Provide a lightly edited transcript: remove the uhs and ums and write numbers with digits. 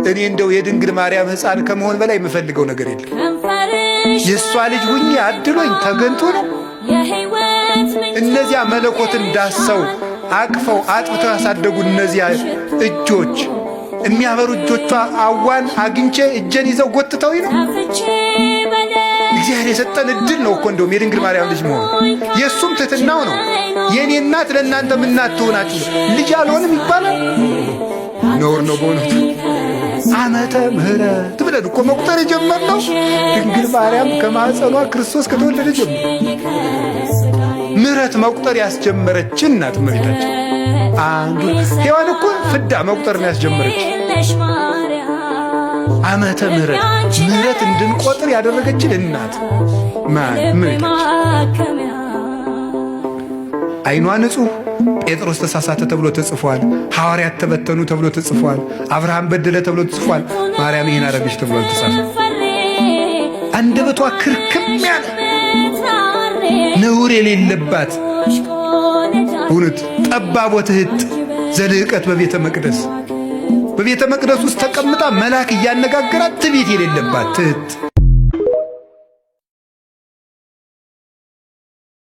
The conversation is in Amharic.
እኔ እንደው የድንግል ማርያም ሕፃን ከመሆን በላይ የምፈልገው ነገር የለም። የእሷ ልጅ ሁኜ አድሎኝ ተገንቶ ነው። እነዚያ መለኮትን ዳሰው አቅፈው አጥብተው ያሳደጉ እነዚያ እጆች፣ የሚያበሩ እጆቿ አዋን አግኝቼ እጄን ይዘው ጎትተውኝ ነው። እግዚአብሔር የሰጠን እድል ነው እኮ እንደውም የድንግል ማርያም ልጅ መሆን። የእሱም ትሕትናው ነው። የእኔ እናት ለእናንተም እናት ትሆናችሁ ልጅ አልሆንም ይባላል። ነውር ነው በእውነቱ። ዓመተ ምሕረት ብለን እኮ መቁጠር የጀመርነው ድንግል ማርያም ከማኅፀኗ ክርስቶስ ከተወለደ ጀምሮ ምሕረት መቁጠር ያስጀመረችን እናት እመቤታችን። አንዱ ሔዋን እኮ ፍዳ መቁጠር ነው ያስጀመረች። ዓመተ ምሕረት፣ ምሕረት እንድንቆጥር ያደረገችን እናት ማን? እመቤታችን። ዓይኗ ንጹሕ። ጴጥሮስ ተሳሳተ ተብሎ ተጽፏል። ሐዋርያት ተበተኑ ተብሎ ተጽፏል። አብርሃም በደለ ተብሎ ተጽፏል። ማርያም ይህን አደረገች ተብሎ አልተጻፈም። አንደበቷ ክርክም ያለ፣ ነውር የሌለባት፣ እውነት ጠባብ ወትሕት ዘልህቀት በቤተ መቅደስ፣ በቤተ መቅደስ ውስጥ ተቀምጣ መልአክ እያነጋገራት ትዕቢት የሌለባት ትሕት።